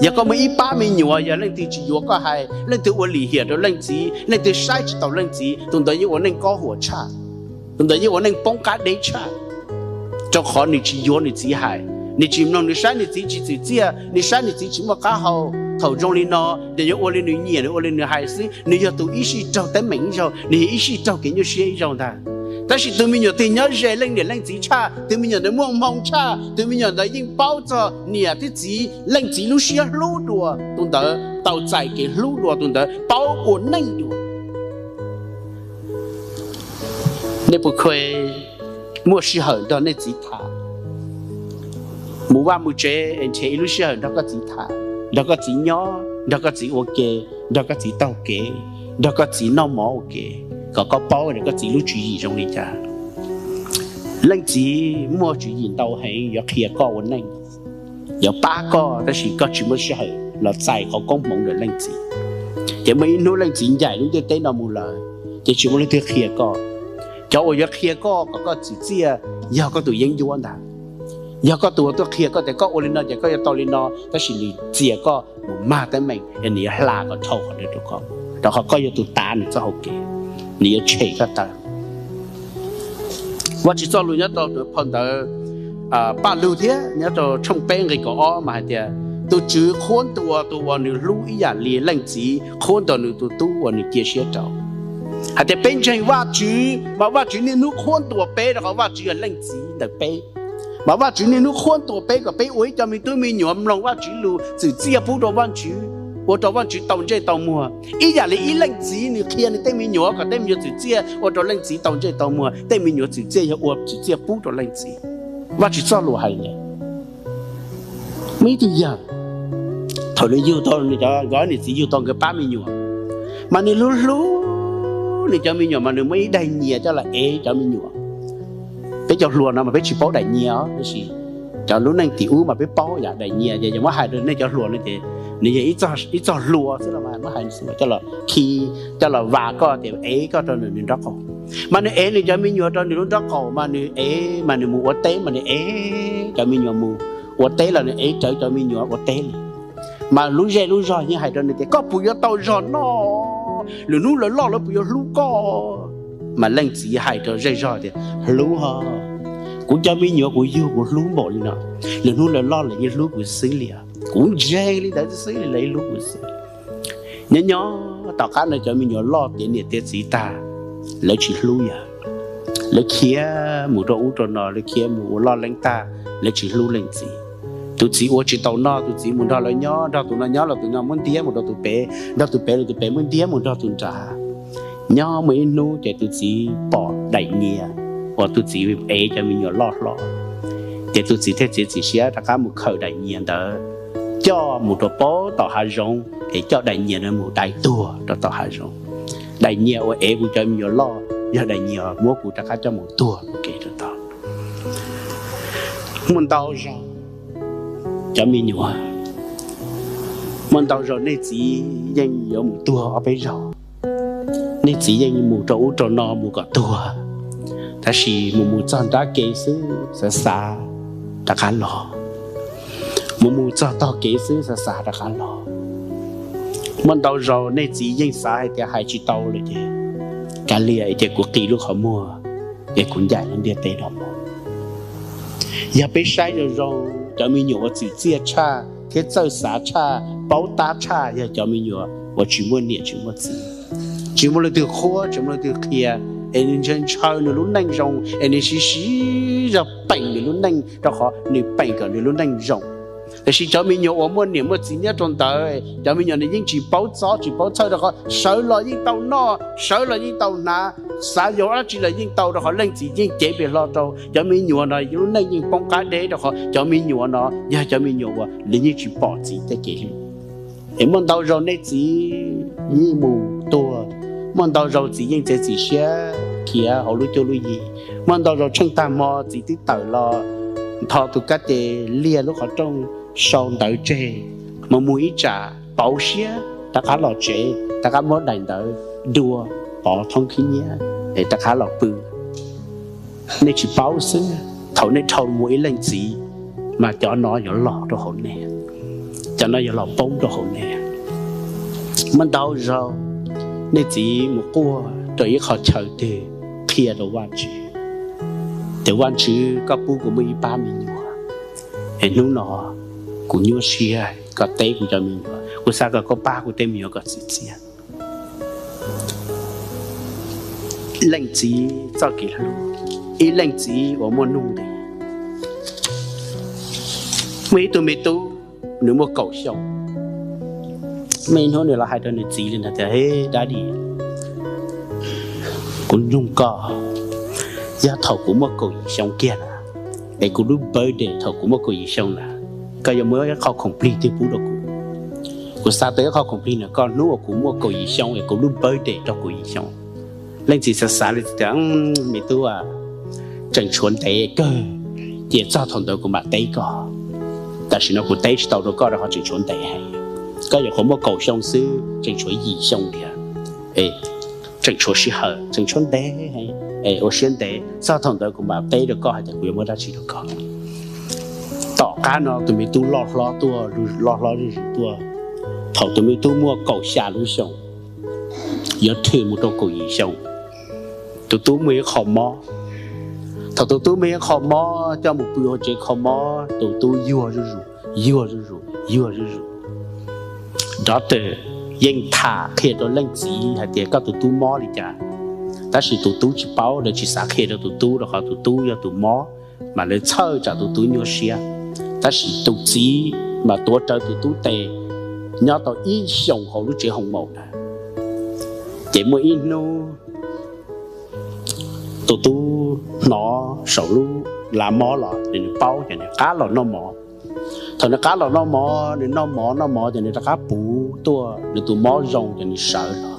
Yog koj muaj ib pab me nyuam, yog leej twg tsis yuav koj hais, leej twg ua lim hiam rau leej txiv, leej twg saib tsis taus leej txiv, tus ntawd yeej ua neej kob huam tshaj, tus ntawd yeej ua neej poob qab deb tshaj. Rau qhov nws tsis yuav nws txiv hais, nws tsis mloog, nws saib nws txiv tsis txwm txiaj, nws saib nws txiv tsis muaj qab hau. Thaum zoo li no, nws yuav ua li nws nyiam, nws ua li nws hais xwb, nws yog tus ib sij raug teeb meem ib zaug, nws yog ib sij raug kev nyuaj siab ib zaug ntag. Tab sis tus me nyuam twg nyob ze leej niam leej txiv tshaj, tus me nyuam ntawd muaj hmoo tshaj, tus me nyuam ntawd yeej paub txog niam thiab txiv, leej txiv lub siab hlub dua, tus ntawd tau txais kev hlub dua, tus ntawd paub ua neej dua. Nej puas kheev muaj sij hawm nrog nej txiv tham, mus vaj mus tsev es nrhiav ib lub sij hawm nrog koj txiv tham, nrog koj txiv nyob, nrog koj txiv ua ke, nrog koj txiv taug kev, nrog koj txiv noj mov ua ke, kom koj paub tias koj txiv lub tswv yim zoo li cas? Leej txiv muaj tswv yim ntau heev yuav qhia koj ua neej, yuav pab koj, tab sis koj tsis muaj sij hawm los txais qhov koob hmoov ntawm leej txiv. Ces muaj ib hnub leej txiv ncaim lub ntiaj teb no mus lawm, ces tsis muaj leej twg qhia koj. Cov uas yuav qhia koj kom koj txwm txiaj yog koj tus yeeb ncuab ntag. Yog koj tus uas tuaj qhia koj tias koj ua li no ces koj yuav tau li no, tab sis nws txias koj mus mag teeb meem es nws yuav hla kom dhau qhov ntawd rau koj, rau qhov koj yog tus tav nws txoj hau kev, nws yuav tshem koj tawm. Vajtswv txoj lus nyob rau phau ntawv Paj Lug thiab nyob rau tshooj peb nqe kaum ob mas hais tias, tus Tswv qhuab ntuas tus uas nws hlub ib yam li leej txiv qhuab ntuas nws tus tub uas nws cia siab rau. Hais tias peb ntseeg Vajtswv mas Vajtswv niaj hnub qhuab ntuas peb rau qhov Vajtswv yog leej txiv ntawm peb. Mas Vajtswv niaj hnub qhuab ntuas peb kom peb ua ib co me tub me nyuam mloog Vajtswv lus, txwm txiaj pub rau Vajtswv, ua rau Vajtswv tau ntsej tau muag. Ib yam li ib leej txiv nws qhia nws tej me nyuam kom tej me nyuam txwm txiaj ua rau leej txiv tau ntsej tau muag, tej me nyuam txwm txiaj yog ua txwm txiaj pub rau leej txiv. Vajtswv txoj lus hais li muaj ib tug yawg, thaum nws yug tau, nws cov nkawd niam txiv yug tau nkawd pab me nyuam, mas nws hlub hlub nws cov me nyuam, mas nws muab ib daim nyias coj los ev cov me nyuam. Peb cov hluas no mas peb tsis paub daim nyias os, tab sis cov lub neej tim ub mas peb paub yam daim nyias ces yog muab hais rau nej cov hluas no ces nws yog ib txoj hlua xwb los mas muab hais coj los khi, coj los vas koj tias ev koj rau nws nws nraub qaum. Mas nws ev nws cov me nyuam rau nws lub nraub qaum, mas nws ev, mas nws mus ua teb mas nws ev cov me nyuam mus ua teb los nws ev rawv cov me nyuam ua teb li. Mas lub zej lub zog yeej hais rau nws tias koj puas yuav tau zog noj, lwm hnub lawv loj lawv puas yuav hlub koj? Mas leej txiv hais rau zej zog tias hlub ho, kuv cov me nyuam kuv yug kuv hlub npaum li no, lwm hnub lawv loj lawv yeej hlub kuv xwb li os. Kuv ntseeg li ntawd xwb li, lawv yeej hlub kuv xwb. Nyob nyob tom qab no cov me nyuam loj tiav niam tiav txiv tag, lawv tsis hlub yawg. Lawv khiav mus rau ub rau no, lawv khiav mus ua loj leeb tag, lawv tsis hlub leej txiv. Tus txiv ua tsis tau noj, tus txiv mus nrog lawv nyob, nrog tus no nyob los tus no muab ntiab mus rau tus pem, nrog tus pem los tus pem muab ntiab mus nrog tus nrad. Nyob muaj ib hnub ces tus txiv pom daim nyias uas tus txiv ev cov me nyuam loj hlo, ces tus txiv thiaj txiav txim siab rov qab mus khaws daim nyias ntawd coj mus rau pem tom hav zoov, es coj daim nyias ntawd mus dai tuag rau tom hav zoov. Daim nyias uas ev kuv cov me nyuam loj yog daim nyias muab kuv rov qab coj mus tuag ua ke rau tod. Muaj ntau zaus cov me nyuam, muaj ntau zaus nej txiv yeej yuav mus tuag ob peb zaug. Nej txiv yeej mus rau ub rau no mus kom tuag, tab sis mus mus txog nrab ke xwb xav xav rov qab los, mus mus txog tog kev xwb xav xav rov qab los. Muaj ntau zaus nej txiv yeej xav hais tias hais tsis tau lawm ces kav liam, ces kuv qi lub qhov muag es kuv ncaim lub ntiaj teb no mus. Yog peb saib zoo zoo, cov me nyuam uas txwm txiaj tshaj thiab txawj xav tshaj, paub tab tshaj yog cov me nyuam uas tsis muaj niam tsis muaj txiv, tsis muaj leej twg qhuab, tsis muaj leej twg qhia, es nws ntshaw ntshaw nws lub neej zoo, es nws siv siv zog peem nws lub neej rau qhov nws peem kom nws lub neej zoo. Tiam sis cov me nyuam uas muaj niam muaj txiv nyob rau ntawd, cov me nyuam nws yeej tsis paub txob tsis paub txhawj, rau qhov sawv los yeej tau noj, sawv los yeej tau hnav, xav yuav dab tsi los yeej tau, rau qhov leej txiv yeej cev pes hlo rau. Cov me nyuam no lub neej yeej poob qab deb, rau qhov cov me nyuam no yog cov me nyuam uas nws yeej tsis pom txiv tej kev hlub. Es muaj ntau zaus nej txiv yeej mus tuag, muaj ntau zaus txiv yeej txiav txim siab khiav hauv lub cuab lub yig, muaj ntau zaus tsheej tag hmo txiv twb tawm los ntho tus kab ces liag lub qhov rooj sau ntawv tseg, mus mus ib tsam pauv siab rov qab los tsev, rov qab muab daim ntawv dua, pov thoob khib nyiab es rov qab los pw. Nej tsis paub xwb, thaum nej dhau mus ib leej txiv, mas cov no yuav los rau hauv nej. Cov no yog los poob rau hauv nej. Muaj ntau zaus nej txiv mus quaj rau ib qho chaw twg qhia rau Vajtswv tias, Vajtswv, koj pub kuv muaj ib pab me nyuam, es hnub no kuv nyuaj siab, koj teb kuv cov me nyuam, kuv xav kom koj pab kuv tej me nyuam kom txim txiaj. Leej txiv txoj kev hlub, ib leej txiv uas muaj nuj nqis. Muaj ib tug me tub, nws muaj kaum xyoo. Muaj ib hnub nws los hais rau nws txiv li no tias, He dad, kuv nug koj, yog thaum kuv muaj kaum yim xyoo kiag na, es kuv lub birthday thaum kuv muaj kaum yim xyoo na, koj yuav muab ib qho khoom plig twg pub rau kuv? Kuv xav tau ib qho khoom plig ntawm koj hnub uas kuv muaj kaum yim xyoo es kuv lub birthday rau kaum yim xyoo. Leej txiv xav xav li tias, Me tub, tseem tshuav ntev kawg, ces txog thaum ntawd kuv mam teb koj. Tam sim no kuv teb tsis tau rau koj rau qhov tseem tshuav ntev heev. Koj nyuam qhuav muaj kaum xyoo xwb, tseem tshuav yim xyoo thiab, tseem tshuav sij hawm, tseem tshuav ntev heev, es ua siab ntev, txog thaum ntawd kuv mam teb rau koj hais tias kuv yuav muab dab tsi rau koj. Tom qab no tus me tub loj hlob tuaj, loj hlob zuj zus tuaj. Thaum tus me tub muaj kaum xya lub xyoo, yuav thwm mus rau kaum yim xyoo, tus tub muaj ib qho mob. Thaum tus tub muaj ib qho mob coj mus pw hauv tsev kho mob, tus tub yuag zuj zus, yuag zuj zus, yuag zuj zus. Doctor yeej tham qhia rau leej txiv hais tias koj tus tub mob li cas, tab sis tus tub tsis paub, lawv tsis xav qhia rau tus tub rau qhov tus tub yog tus mob, mas lawv txhawj tsam tus tub nyuaj siab. Tab sis tus txiv mas tuav rawv tus tub tes nyob tau ib xyoos hauv lub tsev hoo maum na. Ces muaj ib hnub tus tub hnov saum lub lav mob los, ces nws paub, ces nws qab los noj mov. Thaum nws qab los noj mov, nws noj mov noj mov ces nws rov qab puv tuaj, nws tus mob zoo ces nws sawv los.